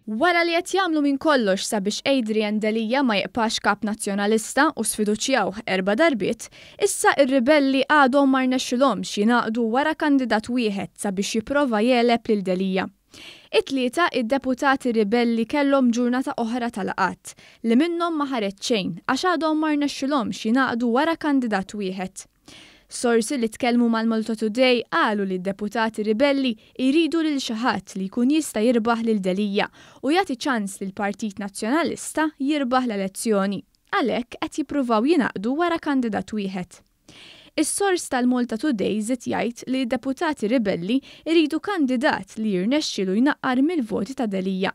Wara li qed jagħmlu minn kollox sabiex Adrian Delia ma jibqax kap Nazzjonalista u sfiduċjawh erba' darbiet, issa ir-ribelli għadhom ma rnexxilhomx jingħaqdu wara kandidat wieħed sabiex jipprova jegħleb lil Delia. It-Tlieta, id-deputati ribelli kellhom ġurnata oħra ta' laqgħat li minnhom ma ħareġ xejn għax għadhom ma rnexxilhomx jingħaqdu wara kandidat wieħed. Sorsi li tkellmu mal-Malta Today qalu li d-deputati ribelli jridu lil xi ħadd li jkun jista' jirbaħ lil Delia u jagħti ċans lil Partit Nazzjonalista jirbaħ l-elezzjoni. Għalhekk qed jippruvaw jingħaqdu wara kandidat wieħed. Is-sors tal-Malta Today żied jgħid li d-deputati ribelli jridu kandidat li jirnexxilu jnaqqar mill-voti ta' Delia.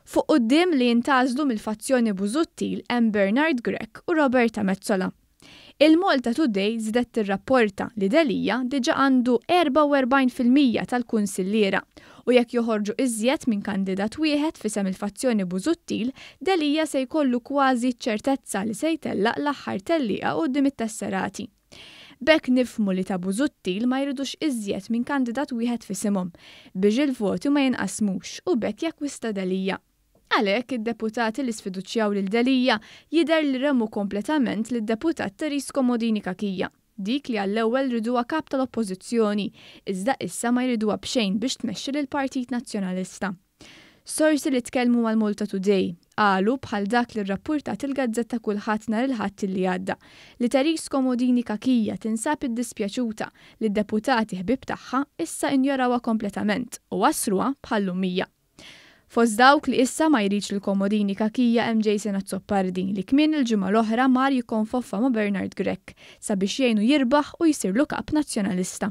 Fuq quddiem li jintgħażlu mill-fazzjoni Busuttil hemm Bernard Grech u Roberta Metsola. Il-Malta Today żiedet tirrapporta li Delia diġà għandu 44% tal-kunsilliera u jekk joħorġu iżjed minn kandidat wieħed f'isem il-fazzjoni Busuttil, Delia se jkollu kważi ċertezza li se jtellaq l-aħħar tellieqa quddiem it-tesserati. B'hekk nifhmu li ta' Busuttil ma jridux iżjed minn kandidat wieħed f'isimhom biex il-voti ma jinqasmux u b'hekk jakkwista Delia. Għalhekk id-deputati li sfiduċjaw lil Delia jidher li remu kompletament lid-deputat Therese Comodini Cachia, dik li għall-ewwel riduha kap tal-Oppożizzjoni, iżda issa ma jriduha b'xejn biex tmexxi lill-Partit Nazzjonalista. Sorsi li tkellmu mal-Malta Today qalu, bħal dak li rrappurtat il-gazzetta Kulħadd nhar il-Ħadd li għadda, li Therese Comodini Cachia tinsab iddispjaċuta li d-deputati ħbieb tagħha issa injorawha kompletament u għassruha bħal-lummija. Fost dawk li issa ma jridx lil Comodini Cachia hemm Jason Azzopardi li kmieni l-ġimgħa l-oħra mar jikkonfoffa ma' Bernard Grech sabiex jgħinu jirbaħ u jsirlu kap Nazzjonalista.